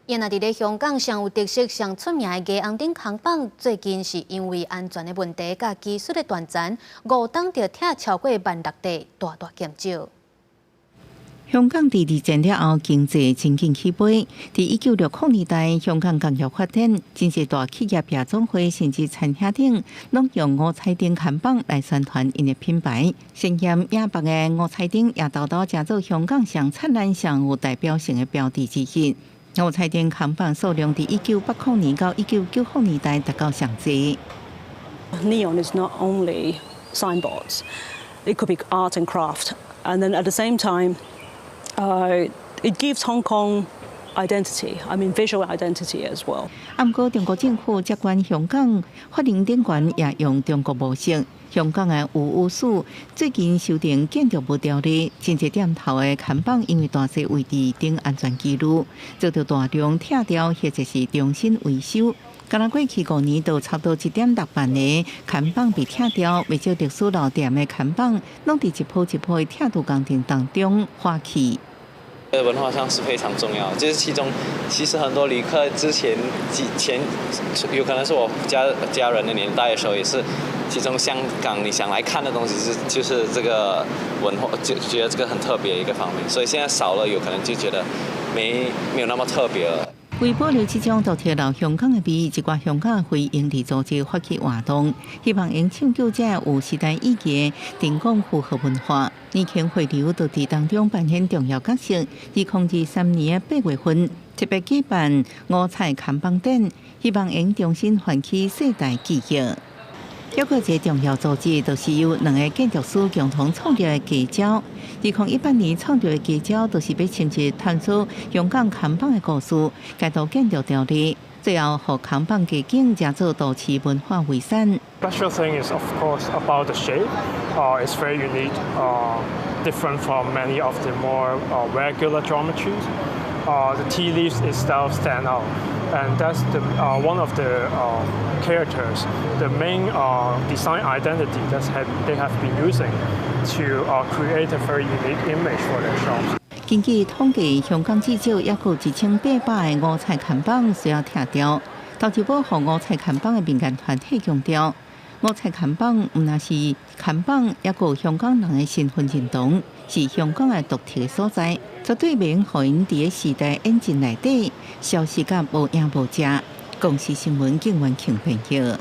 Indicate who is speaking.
Speaker 1: 若佇咧香港上有特色、上出名的霓虹燈扛棒，最近是因為安全的問題佮技術的斷層，5冬就拆超過萬六塊，大大減少。
Speaker 2: 香港佇二戰了後經濟真緊起飛，佇1960年代，香港工業發展，真濟大企業、夜總會甚至餐廳等，攏用五彩燈看板來宣傳𪜶的品牌。鮮豔野白的五彩燈也沓沓成做香港上燦爛、上有代表性的標誌之一。五彩燈看板數量佇1980年到1990年代達到上濟。
Speaker 3: Neon is not only signboards; it could be art and craft, and then at the same time, it gives Hong Kong identity. I mean, visual identity as well.
Speaker 2: 毋過中國政府接管香港，法令頂懸也用中國模式。香港的屋宇署最近修訂建築物條例，真濟店頭的看板因為大細位置等安全疑慮，遭著大量拆掉或者是重新維修。敢若過去5年，就差不多1.6萬個看板被拆掉，袂少歷史老店的看板，攏佇一波一波的拆除工程當中花去。
Speaker 4: 文化上是非常重要，就是其中其實很多旅客之前幾前有可能是我家家人的年代的時候，也是其中香港你想來看的東西是就是這個文化，就覺得這個很特別一個方面，所以現在少了，有可能就覺得沒有那麼特別了。
Speaker 2: 為保留這種獨特老香港的味，一寡香港非營利組織發起活動，希望用搶救這有時代意義的燈光符號文化。年輕匯流就佇當中扮演重要角色。2023年8月份特別舉辦五彩看板展，希望用重新喚起世代記憶。猶閣一個重要組織，就是由兩个建築師共同創立的街招。2018年創立的街招，就是欲深入探索香港看板的故事，解讀建築條例，最後予看板街景成做都市文化遺產。
Speaker 5: Special thing is, of course, about the shape. It's very unique, different from many of the more regular geometries. The tea leaves itself stand out, and that's the one of the characters, the main design identity that they have been using to create a very unique image for their shops.
Speaker 2: 根據統計，香港至少猶閣有1800个五彩看板需要拆掉。投入保護五彩看板的民間團體強調，五彩看板毋但是看板，猶閣有香港人的身份認同，是香港的獨特的所在，絕對袂用予𪜶佇个時代演進內底消失甲無影無跡。公視新聞警員慶編譯。